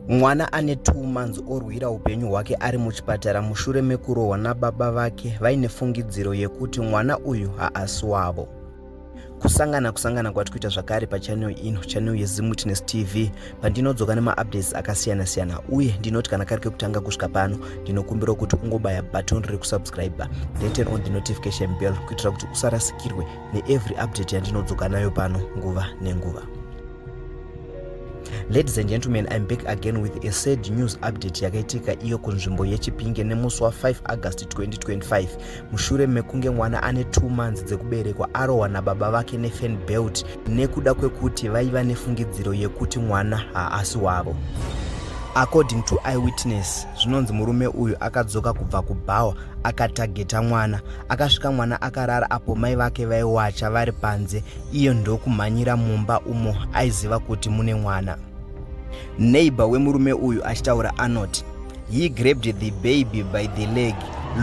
Mwana ane 2 months orwira upenyu hwake ari muchipatara mushure mekurohwa nababa vake vaine fungidziro yekuti mwana uyu haasi wavo. Kusangana kusangana kwati kuita zvakare pachannel ino, channel yeZimwitness TV, pandinodzoka nemaupdates akasiyana siyana, uye ndinoti kana kari kekutanga kusvika pano, ndinokumbira kuti ungobaya button rekusubscribe then turn on the notification bell kuitira kuti usarasikirwe neevery update yandinodzoka nayo pano nguva nenguva. Ladies and gentlemen, I'm back again with a sad news update yakaitika iyo kunzvimbo yeChipinge nemusi wa5 August 2025 mushure mekunge mwana ane 2 months dzekuberekwa arohwa nababa vake nefan belt nekuda kwekuti vaiva nefungidziro yekuti mwana haasi wavo. According to eyewitness, zvinonzi murume uyu akadzoka kubva kubhawa akatageta mwana. Akasvika mwana akarara apo mai vake vaiwacha vari panze iye ndokumhanyira mumba umo aiziva kuti mune mwana. Neighbor wemurume uyu achitaura anoti he grabbed the baby by the leg,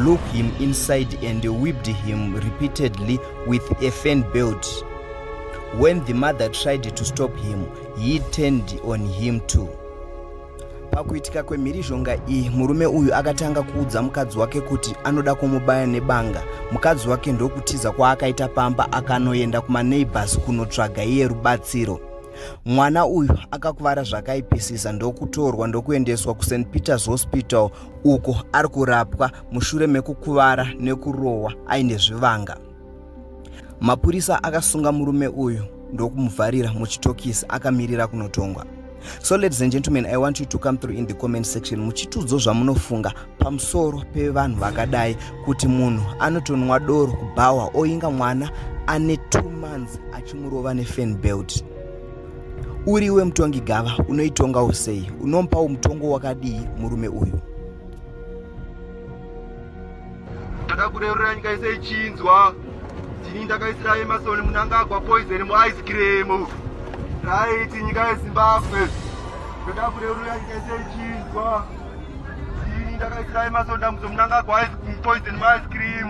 looked him inside and whipped him repeatedly with a fan belt. When the mother tried to stop him, he turned on him too. Pakuitika kwemhirizhonga iyi, murume uyu akatanga kuudza mukadzi wake kuti anoda kumubaya nebanga. Mukadzi wake ndokutiza kwaakaita pamba akanoenda kumaneighbors kunotsvaga iye rubatsiro. Mwana uyu akakuvara zvakaipisisa ndokutorwa ndokuendeswa kuSt Peters Hospital uko ari kurapwa mushure mekukuvara nekurohwa aine zvivanga. Mapurisa akasunga murume uyu ndokumuvharira muchitokisi akamirira kunotongwa. So ladies and gentlemen, I want you to come through in the comment section muchitudzo zvamunofunga pamusoro pevanhu vakadai, kuti munhu anotonwa doro kubhawa oinga mwana ane 2 months achimurova nefan belt. Uriwe mutongi gava, unoitongawo sei? Unomupawo mutongo wakadii murume uyu? Ndakakureurira nyika yese ichinzwa. Ndini ndakaisira Emerson Mnangagwa poison muice cream. Right, nyika yeZimbabwe. Ndoda kureurira nyika yese ichinzwa. Ndini ndakaisira Emerson Dambudzo Mnangagwa poison muice cream.